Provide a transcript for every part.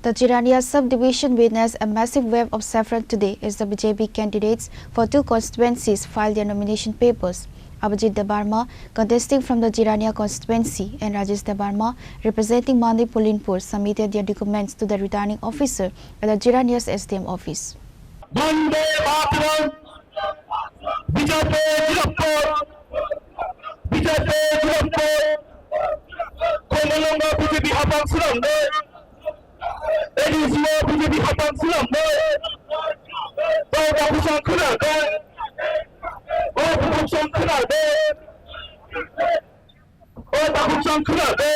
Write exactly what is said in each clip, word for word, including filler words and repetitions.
The Jirania subdivision witnessed a massive wave of saffron today as the B J P candidates for two constituencies filed their nomination papers. Abhijit Debbarma, contesting from the Jirania constituency, and Rajesh Debbarma, representing Mandai Pulinpur, submitted their documents to the returning officer at the Jirania's S D M office. Vande Mataram! B J P Zindabad! B J P Zindabad! Komalonga B J P hapang swnamnai! A D C o B J P hapang swnamnai! O takhuk sang khwnakhe! O takhuk sang khwnakhe! O takhuk sang khwnakhe!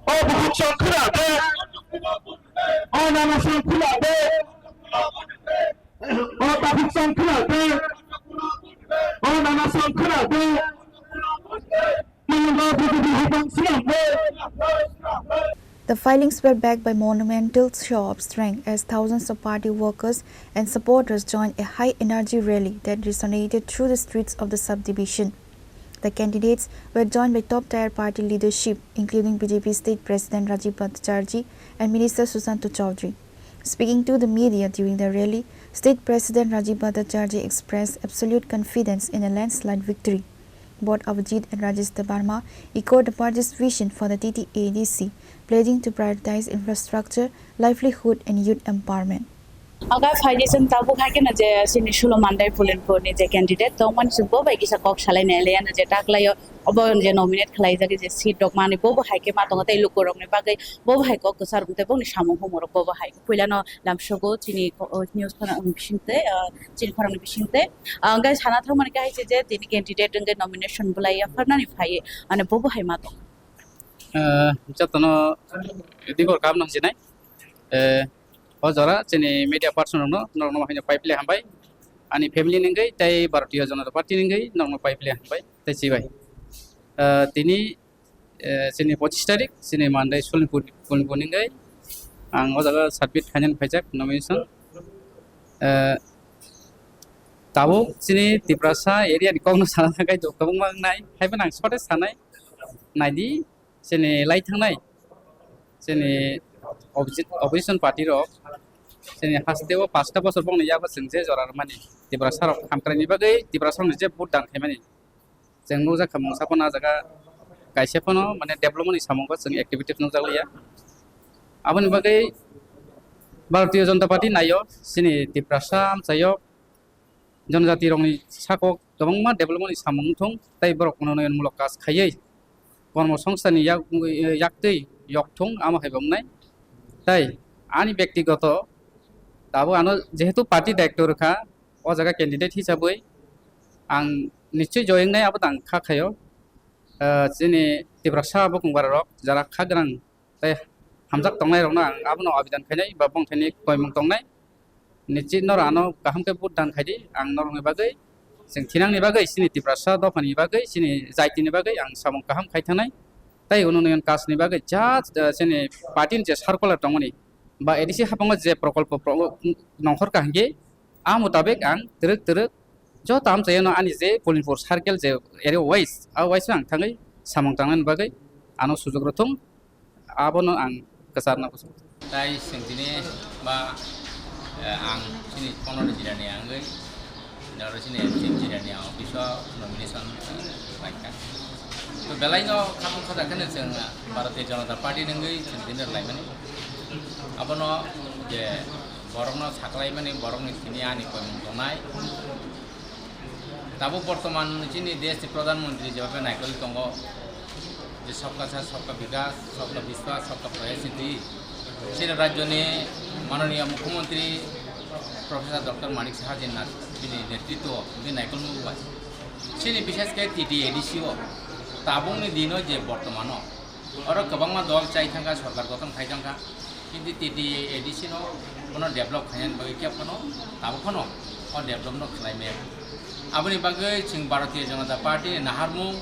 O takhuk sang khwnakhe! O nana sang khwnakhe! O takhuk sang khwnakhe! O nana sang khwnakhe! Nana B J P hapang swnamkhe! The filings were backed by monumental show of strength as thousands of party workers and supporters joined a high-energy rally that resonated through the streets of the subdivision. The candidates were joined by top-tier party leadership, including B J P State President Rajiv Bhattacharjee and Minister Sushanta Chowdhury. Speaking to the media during the rally, State President Rajiv Bhattacharjee expressed absolute confidence in a landslide victory. Both Abhijit and Rajesh Debbarma echoed the party's vision for the T T A D C, pledging to prioritize infrastructure, livelihood, and youth empowerment. Oga phaidi chwng tabuk hai kheno je chini Sulo Mandai Pulinpur ni je candidate tongmani chwng bo bai kisa kok salai nai le ano je taklaio obo je nominate khlai jagwi je seat rok mani bo bo hai khe ma tongo tei luku rok ni bagwi bo bo hai kok kwchar wng tei boni samung humung rok bo bo hai puila no lamsogo chini ko-, o, news khorang ni bising tei, ah, chini khorang ni bising tei, ah, hwnkhe sana thangmani khe hai se je tini candidate wngwi nomination bwlai yapharnani phai ani bo bo hai ma tongo. Ah, jotono dingor kam nang jinai. Eh, o jora chini media person rokno, norokno haino pai pili hambai. Ani family ni wngwi tei Bharatiya Janata Party ni wngwi norokno pai pili hambai tei chibai. Eh, tini, eh, chini pochis tarik, chini Mandai Sulinpur, Sulinpur ni wngwi ang o jaga submit khainani phaijak nomination. Eh, tabuk chini Tiprasa area ni kokno sana thangkhe dukha kwbangma wngnai, haiphano ang short-e sanai. Naidi, chini lai thangnai, chini opposi-, opposition party rok, chini haste o pasta bosor bongni yago chwng je jora rwmani, Tiprasa rok hamkraini bagwi, Tiprasa rokni je vote dan khaimani, chwng nukjak kha mungsa phano ah jaga kaisa phano, mane, development ni samung bo chwng activities nukjak liya. Aboni bagwi Bharatiya Janata Party naio, chini Tiprasa amchaio, jonojati rokni sakok kwbangma development ni samung wngthung tei borok unnayonmulok kaj khaiwi kormo songstani yak, yaktwi yokthung amo hai bo wngnai. Tei ani bektigoto tabuk ano jehetu party daitto rwkha, o jaga candidate hisabwi ang nischoi joy wngnai abo tang kha khaio. Ah, chini Tiprasa bukung bara rok jara kha gwnang tei hamjak tongnai rokno ang abono abedan khainai ba bongthaini koimung tongnai. Nischit norok ano kaham khe vote dan khaidi, ang norokni bagwi, chwng thinangni bagwi, chini Tiprasa dophani bagwi, chini jaitini bagwi ang samung kaham khai thangnai. Tei unnayonmulok kajni bagwi ja, eh, chini party ni je circular tongmani ba A D C haphango je prokolpo pro-, nongkhor kha hinkhe, a mutabik ang twrwk twrwk joto amchaino ani je Pulinpur circle je area wise, a wise ang thangwi samung tangnani bagwi ano sujuk rwthung. Abono ang kwcharna kuchuk. Tai chwng tini ba, eh, ang chini pono ni jirani ang oi, daro chini M C M jirani ang office o nomination, eh, laikha. To belai no khatung khajak kheno chwng Bharatiya Janata Party ni wngwi chwng tini laimani. Abono je borokno saklaimani, borokni tini ani koimung tongnai. Tabuk bortoman chini desh ni Pradhan Mantri jebabe naikolwi tongo, je Sabka Saath, Sabka Vikas, Sabka Vishwas, Sabka Prayas ni twi chini rajyo ni Mananiya Mukhyamantri Professor Doctor Manik Saha ji na bini netritwo bini naikolmung bai chini bishesh khe T T A D C o tabukni dino je bortomano oro kwbangma dol chai thangkha, sorkar gothon khai thangkha. Kintu T T A D C no bono develop khainani bagwi khe phano tabuk phano o develop no khlai maya. Aboni bagwi chwng Bharatiya Janata Party ni naharmung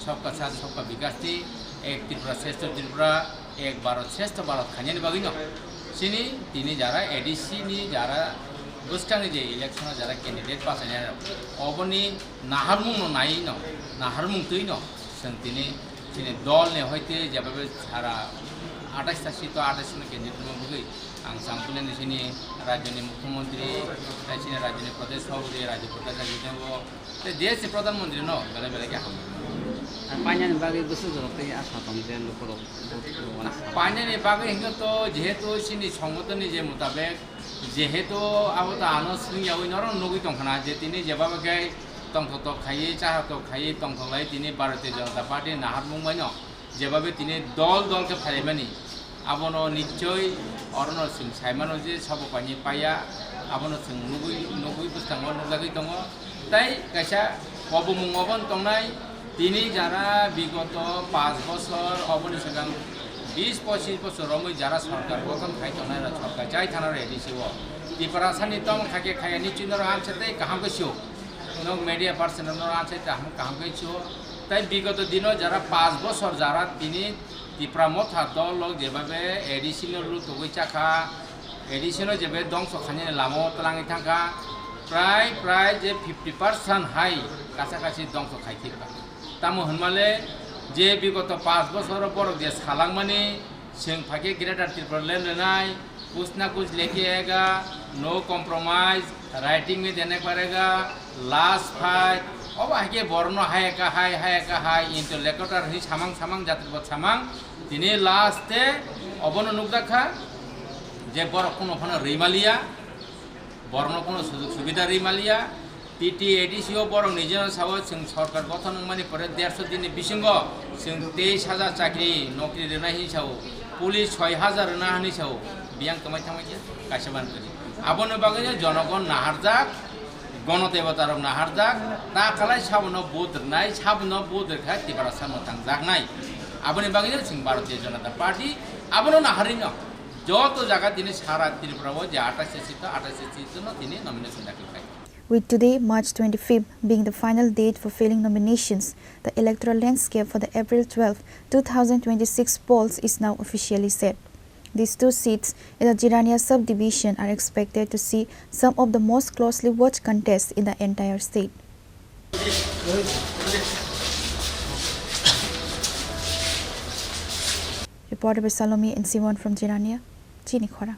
Sabka Saath Sabka Vikas twi Ek Tripura Shreshtha Tripura, Ek Bharat Shreshtha Bharat khainani bagwi no chini tini jara A D C ni jara bwskangni je election o jara candidate bachainai rok oboni naharmung no naiwi no, naharmung twi no chwng tini Chini dol ni hoite jebabe sara atais ta seat o atais no candidate rwma bagwi ang chang puleni chini rajyoni mukhyamantri, tai chini rajyoni pradesh sabhapati, rajya pradesh rajya tei desh ni pradhan mantri no belai belai khe hambai. Ar painani bagwi bwswk jorok tei asa tong je lukurok vote rwna sa. Painani bagwi hwnkhe to jehetu chini songgothon ni je mutabek, jehetu abo to ano swngyawi norok nugwi tongkhana je tini jeba khe tongthok tok khaiwi, chaha tok khaiwi tongthok lai tini Bharatiya Janata Party naharmung bai no jebabe tini dol dol khe phailaimani, abono nichoi orono chwng saimano je sabo paini paiya, abono chwng nugwi, nugwi bwskango nugjagwi tongo. Tai kaisa kobomung obo wng tongnai, tini jara bigoto panch bosor oboni swkang bis pochis bosor romwi jara sorkar gothon khai tongnai rok, sorkar chai thana rok A D C o Tiprasani tong khaikhe khaiya ni chwng norok amsa tei kaham khe sio. Nok media person norok amsa tei kaham, kaham khe sio. Tai bigoto dino jara panch bosor jara tini Tipra Motha dol rok jebabe A D C no lutugwi chakha, A D C no jebabe dongso khainani lama o twlangwi thangkha, prai, prai je fifty percent hai kacha kachi dongso khai thikha. Tamo hwnmale je bigoto panch bosoro borok je salangmani, chwng phaikhe Greater Tripura Land rwnai, kuch na kuch leke aega, no compromise, writing mein dene padega, last fight, obo haikhe borokno hai eka hai, hai eka hai, interlocutor hinwi samang samang, jatribot samang, tini last e obono nukjakha je borok kuno phano rwimaliya, borokno kuno sujug subida rwimaliya, T T A D C o borok nijeno sao chwng sorkar gothon wngmani pore derso dinni bisingo chwng teis hajar chakri nokri rwnai hinwi sao, police soi hajar rwna hinwi sao, biyang kwmai thangmai khe kaisa ban kwrwi. Aboni bagwino jonogon naharjak, gono debota rok naharjak, ta khalai sabono vote rwnai, sabono vote rwkha Tiprasa mwthang jaknai. Aboni bagwino chwng Bharatiya Janata Party abono naharwino joto jaga tini sara Tripura o je atais seat o, atais seat o no tini nomination dakhil khai. With today, March twenty-fifth, being the final date for filing nominations, the electoral landscape for the April twelfth, two thousand twenty-six polls is now officially set. These two seats in the Jirania subdivision are expected to see some of the most closely watched contests in the entire state. Reported by Salome and Simon from Jirania, Chini Khorang.